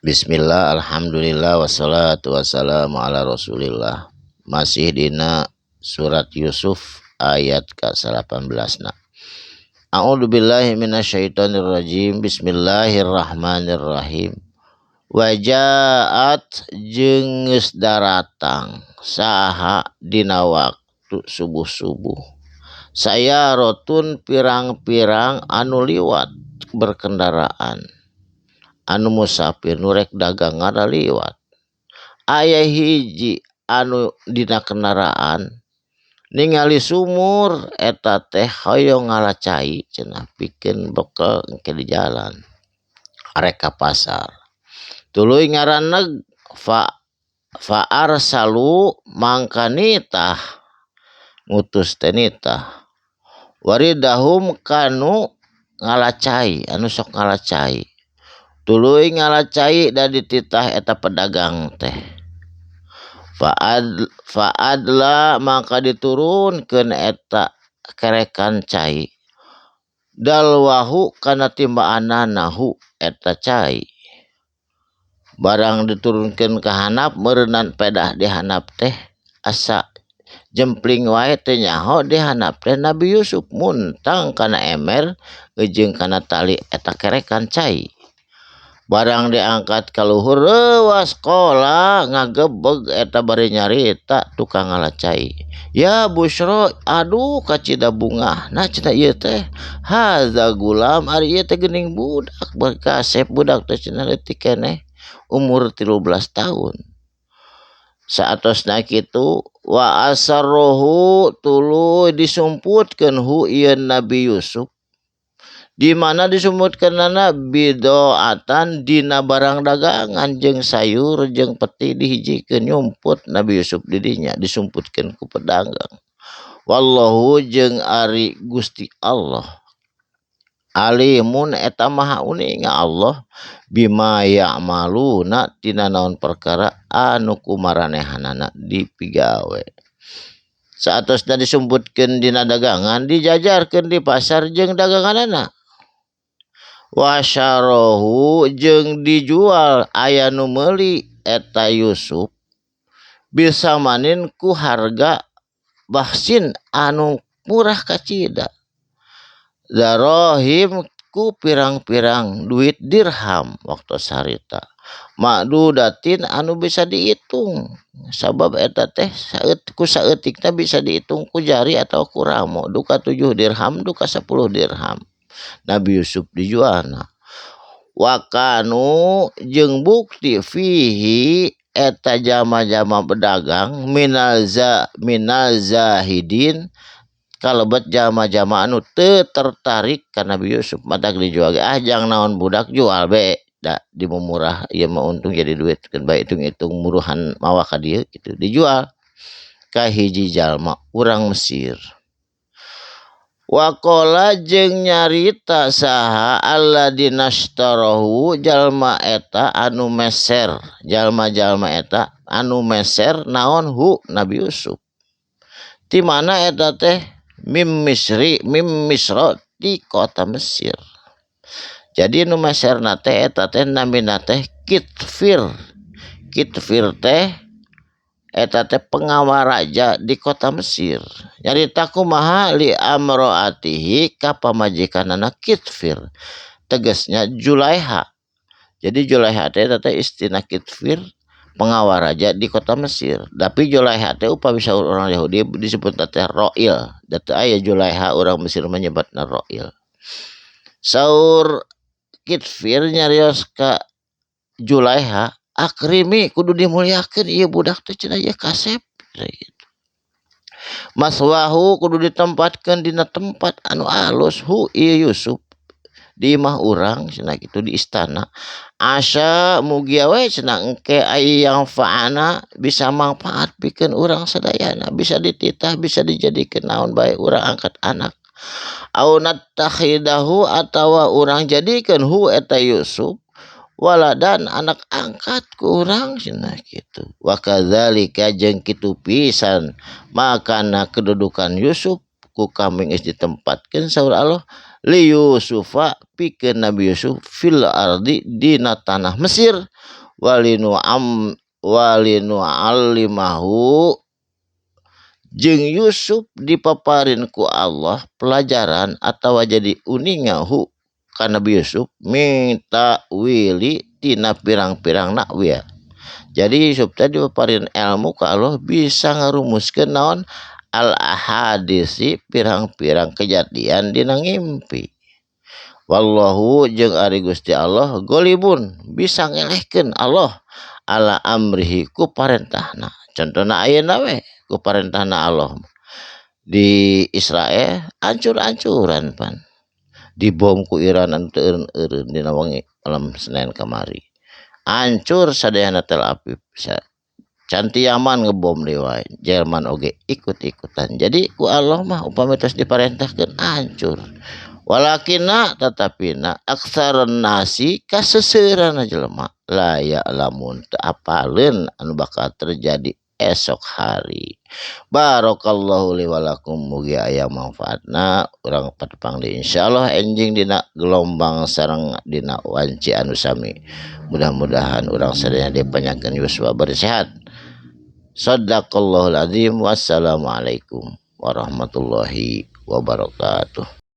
Bismillah, alhamdulillah, wassalatu wassalamu ala rasulillah. Masih dina surat Yusuf ayat ke-18 na. A'udzu billahi minasyaitonir rajim. Bismillahirrahmanirrahim. Wajaat jeung geus daratang saha dina waktu subuh-subuh. Sayarotun pirang-pirang anu liwat berkendaraan. Anu musafir nu rek dagang liwat. Aya hiji anu dina kendaraan ningali sumur eta teh hoyong ngala cai cenah pikeun bekel engke di jalan arek ka pasar. Tuluy ngaraneg fa arsalu mangka nitah ngutus teh nitah waridahum kanu ngala cai anu sok ngala cai. Tuluy ngala cai da dititah eta pedagang teh. Fa'adla maka diturunkeun eta kerekan cai. Dalwahu kana timbaanana hu eta cai. Barang diturunkeun ka handap meureunnan pedah di handap teh asa jempling wae teh nyaho di handap teh Nabi Yusuf muntang kana emer jeung kana tali eta kerekan cai. Barang diangkat ka luhur reuwas kola ngagebeg eta bari nyarita tukang ngala cai. Ya Busro, aduh kacida bungahna cenah ieu teh. Haza gulam ari ieu teh geuning budak berkasep budak teh cenah leutik keneh umur 13 tahun. Saatosna kitu wa asarrohu tuluy disumputkeun hu ieu Nabi Yusuf. Di mana disumputkeunana bidoatan dina barang dagangan jeung sayur jeung peti dihijikeun nyumput Nabi Yusuf di dinya disumputkeun ku pedagang. Wallahu jeung ari Gusti Allah alimun eta maha uninga Allah bima ya'maluna tina naon perkara anu kumaranehanana dipigawe. Saatosna disumputkeun dina dagangan dijajarkeun di pasar jeung daganganana. Wasyarohu jeung dijual aya nu meuli eta Yusuf bisa manin ku harga bahsin anu murah kacida. Darohim ku pirang-pirang duit dirham waktu sarita. Makdudatin anu bisa dihitung sabab eta teh ku saeutikna bisa dihitung ku jari atau ku ramo duka 7 dirham duka 10 dirham. Nabi Yusuf dijualna. Wakanu jeung bukti fihi eta jama-jama pedagang minal zahidin kalebet jama-jama anu teu tertarik ka Nabi Yusuf matak dijual ge ah jang naon budak jual be da dimumurah ieu mah untung jadi duit keun bae hitung-hitung muruhan mawa ka dieu kitu dijual ka hiji jalma urang Mesir. Waqala jeung nyarita saha alladzina ashtarahu jalma eta anu meser jalma-jalma eta anu meser naon hu Nabi Yusuf. Ti mana eta teh mim Misri mim Misra di kota Mesir. Jadi nu meserna teh eta teh namina teh Kitfir. Kitfir teh eta teh pengawal raja di kota Mesir. Nyarita kumaha li amroatihi ka pamajikanana Kitfir. Tegasnya Julaiha. Jadi Julaiha teh eta teh istina Kitfir pengawal raja di kota Mesir. Tapi Julaiha teh upami saur orang Yahudi disebutna teh Roil. Da teu aya Julaiha urang Mesir menyebutna Roil. Saur Kitfir nyarios ka Julaiha, akrimi kudu dimuliakeun ieu budak teh cenah ieu kasep gitu. Maswahu kudu ditempatkeun dina tempat anu alus hu ieu Yusuf di imah urang cenah kitu di istana. Asa mugia we cenah engke aya yang faana bisa manfaat pikeun urang sadayana, bisa dititah bisa dijadikeun naon bae urang angkat anak. Au nattakhidahu atawa urang jadikeun hu eta Yusuf waladan anak angkat ku urang cenah kitu. Wa kadzalika jeung kitu pisan makana kedudukan Yusuf ku kami geus ditempatkeun saur Allah Li Yusufa pikeun Nabi Yusuf fil ardi dina tanah Mesir walinu am walinu alimahu jeung Yusuf dipaparin ku Allah pelajaran atawa jadi uninga hu ka Nabi Yusuf minta wili tina pirang-pirang nakwil. Jadi Yusuf tadi dipaparin ilmu ka Allah bisa ngarumuskeun naon al ahadisi pirang-pirang kejadian dina ngimpi. Wallahu jeung ari Gusti Allah golibun bisa ngelehkeun Allah ala amrihi ku parentahna. Contona ayeuna we ku parentahna Allah di Israel ancur-ancuran pan dibom ku Iran anu teu eureun-eureun dina wengi malam Senin kamari. Ancur sadayana Tel Aviv. Canti Yaman ngebom deui wae, Jerman oge ikut-ikutan. Jadi ku Allah mah upami tos diparentahkeun ancur. Walakinna tatapina aksaran nasi kaseseuranna jelema la ya'lamun teu apaleun anu bakal terjadi esok hari. Barakallahu li wa lakum, mugi aya manfaatna urang patepang deui insyaallah enjing dina gelombang sareng dina wanci anu sami. Mudah-mudahan urang sadaya dipanjangkeun yuswa bari sehat. Sadaqallahul azim. Wassalamualaikum warahmatullahi wabarakatuh.